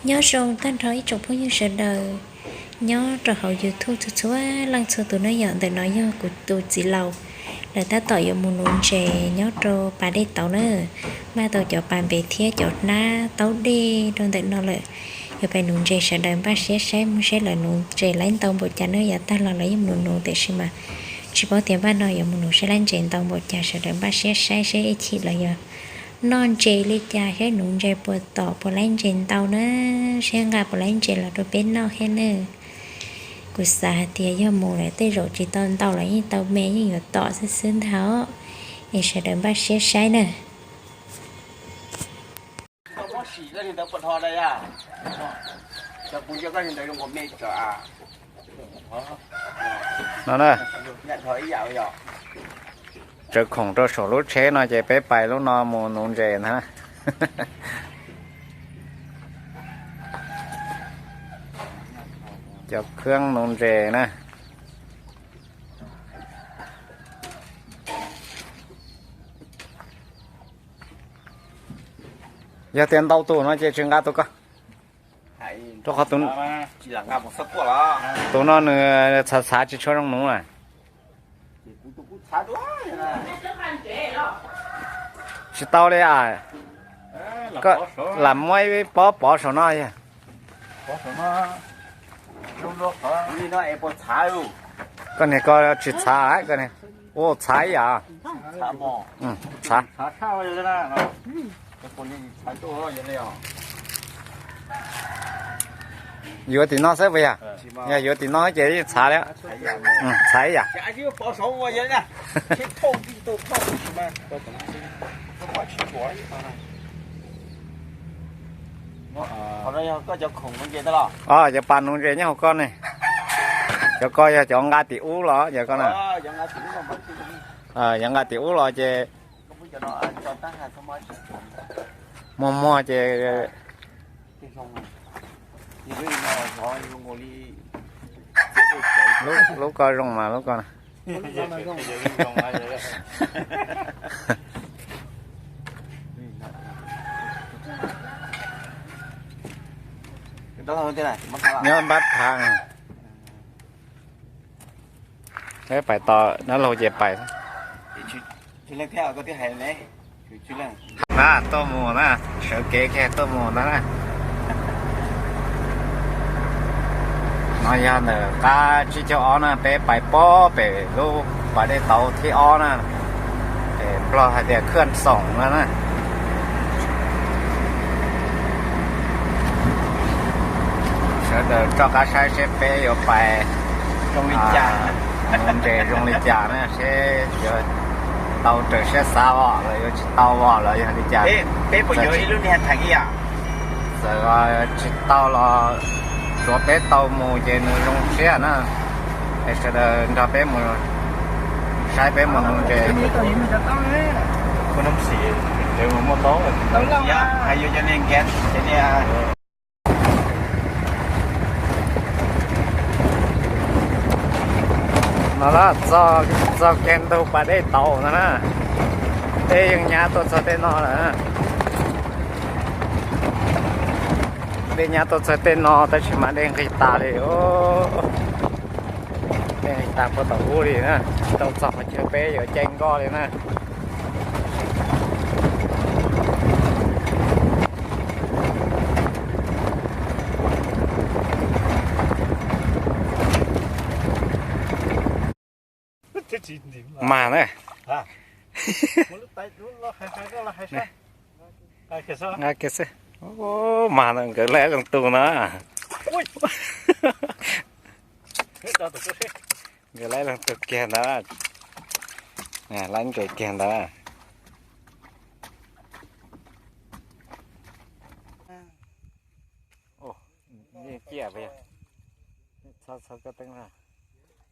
Nyob zoo tag nrho ib tsoom phooj ywg sawv daws nyob rau hauv YouTube txhua txhua leej txhua tus nawb. Yog ntawm no yog kuv tus txiv laus, lawv tab tom yuav mus nuv ntses nyob rau pas dej tauv na. Npaj tau cov pas npes thiab cov hnab taub dej rau ntawm no lawm, yuav pais nuv ntses. Sawv daws npaj siab saib mus seb lawv nuv ntses laib ntau npaum cas na. Yav tag los lawv yeej mus nuv tiam sis mas tsis paub tias npaj no yuav mus nuv seb laib ntses ntau npaum cas. Sawv daws npaj siab saib seb ib chim lawv yuav noj ntses li cas, seb nuv ntses puas tom puas laib ntses ntau na, seb nqa puas laib ntses los rau peb noj thiab na. Kuv xav hais tias yog mus lawm tej zaum tsis tau ntau los yeej tau me, yeej yuav tom xwb xwb ntag os. Es sawv daws npaj siab saib na. No na, tsaws khoom rau saum lub tsheb no ces peb pais lub no mus nuv ntses ntag. Cov khab nuv ntses na. Yog tias ntau tus no ces tsis nqa tus ko, rau qhov tus no nws txhav txhav tsis tshua zoo nuv na. Tsis tau li as. Lam muab ib pob pov saum no yog. Koj niag ko tsis txhav, koj niag, ua txhav ib yam. Txhav. Yuav tim no xwb puas yog? Yog yuav tim no ces yeej txhav li. Txhav ib yam. Os, cov pas nuv ntses nyob hauv ko ne. Cov ko yog cov nqa tim ub los cov ko na. Cov nqa tim ub los ces muag muag ces lub ko zoo mas lub ko na. Nyob npab thav. Peb pais tos dab laug ces pais. Na tuaj mus na, sawv kev kiag tuaj mus ntag na. No yog ntawm qab tsib caug ob na, peb pais pob pem lub pas dej tauv thib ob na, es nplog hais tias khwj xoom no na. Sawv daws rov qab saib seb peb yuav pais zoo li cas, nuv ntses zoo li cas na, seb yuav tau raws siab xav os los yuav tsis tau os los yog li cas. Txawm tsis tau los tsuav peb tau mus ces nws zoo siab na. Es sawv daws nrog peb mus saib peb mus nuv ntses. No na, txog kiag ntug pas dej tauv no na, dej yeej nyab tuaj txog tej no lawm. Dej nyab tuaj txog tej no tab sis mas dej nqig tas li. Dej nqig tas puag tom ub li na, tsis tau txog qhov chaw peb yuav caij nkoj li na. Mag na. Nqa kiag xwb. Mag na, nkawd laib leej twg na. Nkawd laib leej twg kiag ntawd. Laib ntses kiag ntawd.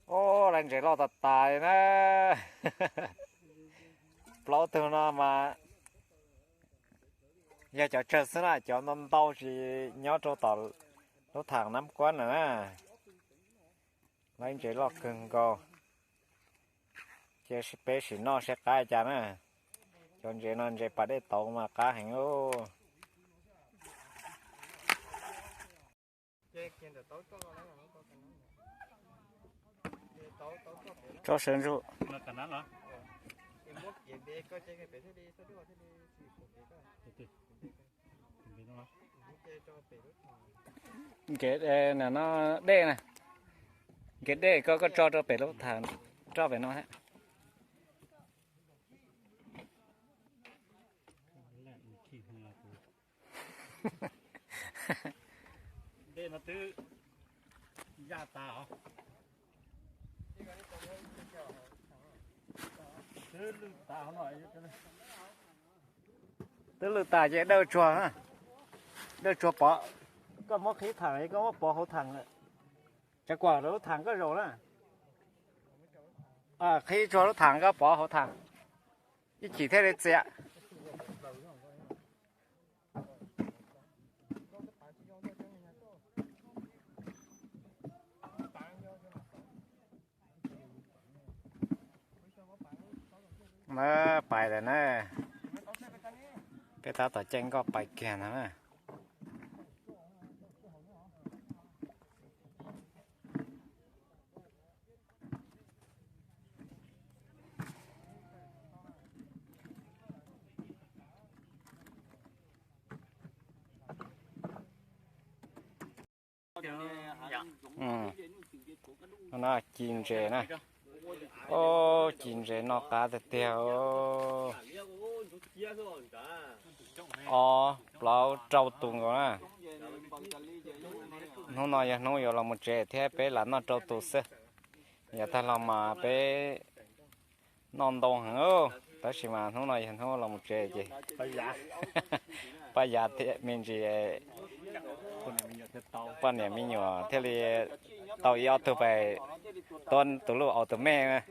Ua, laib ntses loj tas tas li na. Plaub tug no mas yog cov tsawg xwb na, cov ntau ntau tsis nyob rau tom lub tham Nab Kuab na. Laib ntses loj kawg nkaus. Cia peb sim noj seb qab cas na. Cov ntses no ntses pas dej tauv mas qab heev. Tso sawv ntsug. Nkes no dej na. Nkes dej koj, koj tso rau pem lub thaj, rau pem no. Dej no twb ya tas os. Twb lwj tas no. Twb lwj tas ces dawj tsuag, dawj tsuag pov. Koj muab qhib thaam, koj muab pov hauv thaam. Tsav kuam rau lub thaam koj zaum na. Qhib tsuag lub thaam koj pov hauv thaam, ib chim thiaj li txias. Pais lawm na. Peb tab tom caij nkoj pais kiag ntag na. No ci ntses na. Ub, ci ntses no qab tiag tiag. Ob plaub rau tus nkaus na. Hnub no yog hnub yuav los mus tsev thiab, peb lam noj rau tus xwb. Yav tag los mas peb noj ntau heev, tab sis mas hnub no yog hnub los mus tsev ces pab yav thiab me ntsis poj niam me nyuam thiaj li tau ib ob tug pais tuab tus luj aus tus mej.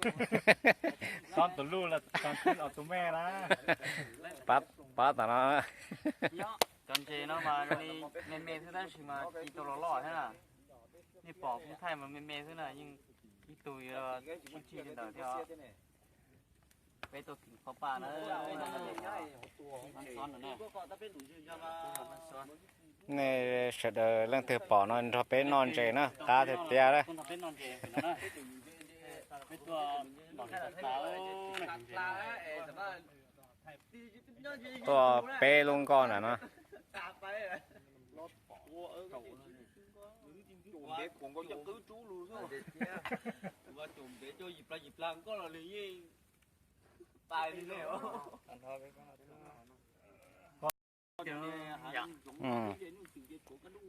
Pab tom no. Cov ntses no mas zoo li me me xwb tab sis mas ci tau los loj thiab na. Nej pom kuv thaij mas me me xwb na, yeej ib tug yuav sib tsij li ntawd thiab. Peb tuaj tim qhov paj na. Nej sawv daws leej twg pom no nrog peb noj ntses na, qab tiag tiag. Tuaj peb lub nkoj ntawm no.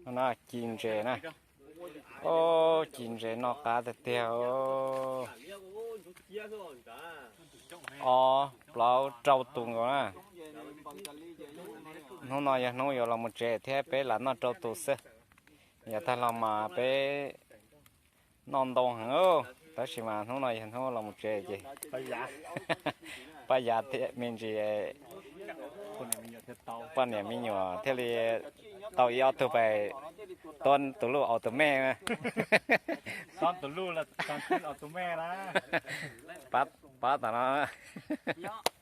No ci ntses na. Ub, ci ntses no qab tiag tiag. Ob plaub rau tus nkaus na. Hnub no yog hnub yuav los mus tsev thiab, peb lam noj rau tus xwb. Yav tag los mas peb noj ntau heev, tab sis mas hnub no yog hnub los mus tsev ces pab yav thiab me ntsis poj niam me nyuam thiaj li tau ib ob tug pais tuab tus luj aus tus mej. Pab tom no.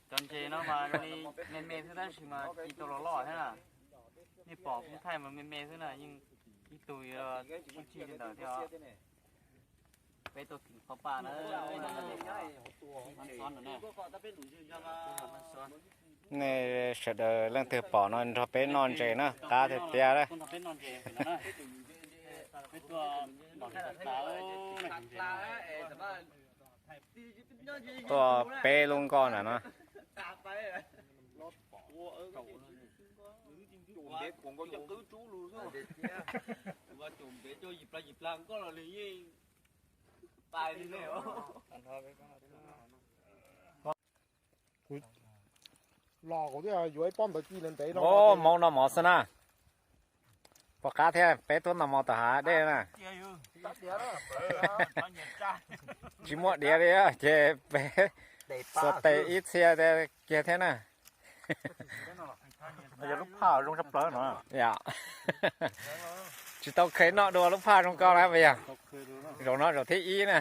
Cov ntses no mas zoo li me me xwb tab sis mas ci tau los loj thiab na. Nej pom kuv thaij mas me me xwb na, yeej ib tug yuav sib tsij li ntawd thiab. Peb tuaj tim qhov paj na. Nej sawv daws leej twg pom no nrog peb noj ntses na, qab tiag tiag. Tuaj peb lub nkoj ntawm no. Los kuv thiaj yuav ib pob ntawv ci ntev ntev no. Ub, Hmoob noj mov xwb na. Pom qab thiab, peb tuaj noj mov tom hav dej na. Tsis muaj diav li ces peb xuas tes ib txhia kiag thiab na. Yog lub phaj zoo tshaj plaws no. Yog tsis tau kheev noj dua lub phaj zoo koj na, yog zaum no zaum thib ib na.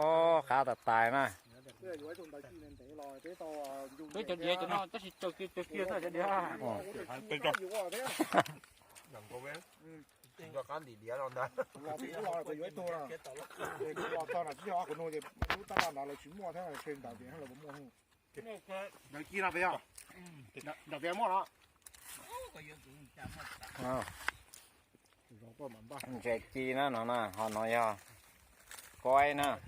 Ub, qab tas tais na. Peb cov diav cov no tab sis caw kiag caw kiag xwb cov diav. Nram nkaus, nco qab ntim diav los ntag. Los tsis muaj, kuv yuav ib tug no. Ces kuv los txog nram tib yog kuv nug ces lub tab laj nrad lawv tsis muaj thiab, ntshe nram tias lawv puas muaj. Nram ci no pes yog, nram tias muaj no. Ntses ci na no na, ho no yog koib na.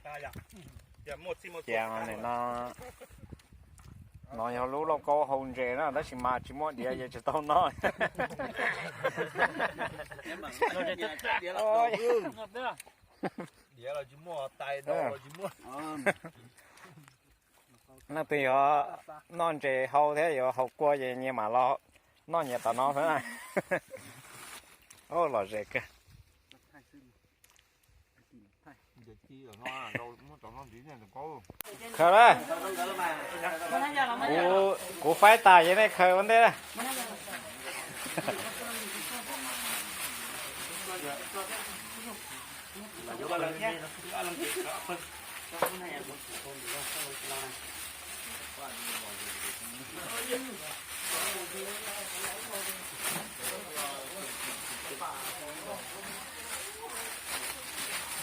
Cia no, no yog lub lauj kaub hau ntses na, tab sis mas tsis muaj diav ces tsis tau noj. Diav los tsis muaj, tais dau los tsis muaj. Leej twg yuav noj ntses hau thiab yuav haus kua ces nyias mam los noj nyias tom no xwb na. Lom zem kawg. Khaws lawm. Kuv, kuv faib tas ces nej khaws ua ntej.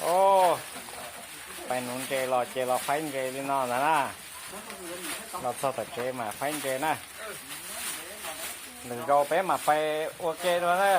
Os, pais nuv ntses los ces los faib ntses li no ntag na. Los txog tom tsev mas faib ntses na. Lwm zaus peb mam pais ua ke dua na.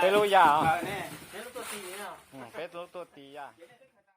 Peb lub yaj os. Peb lub tuaj tis yaj.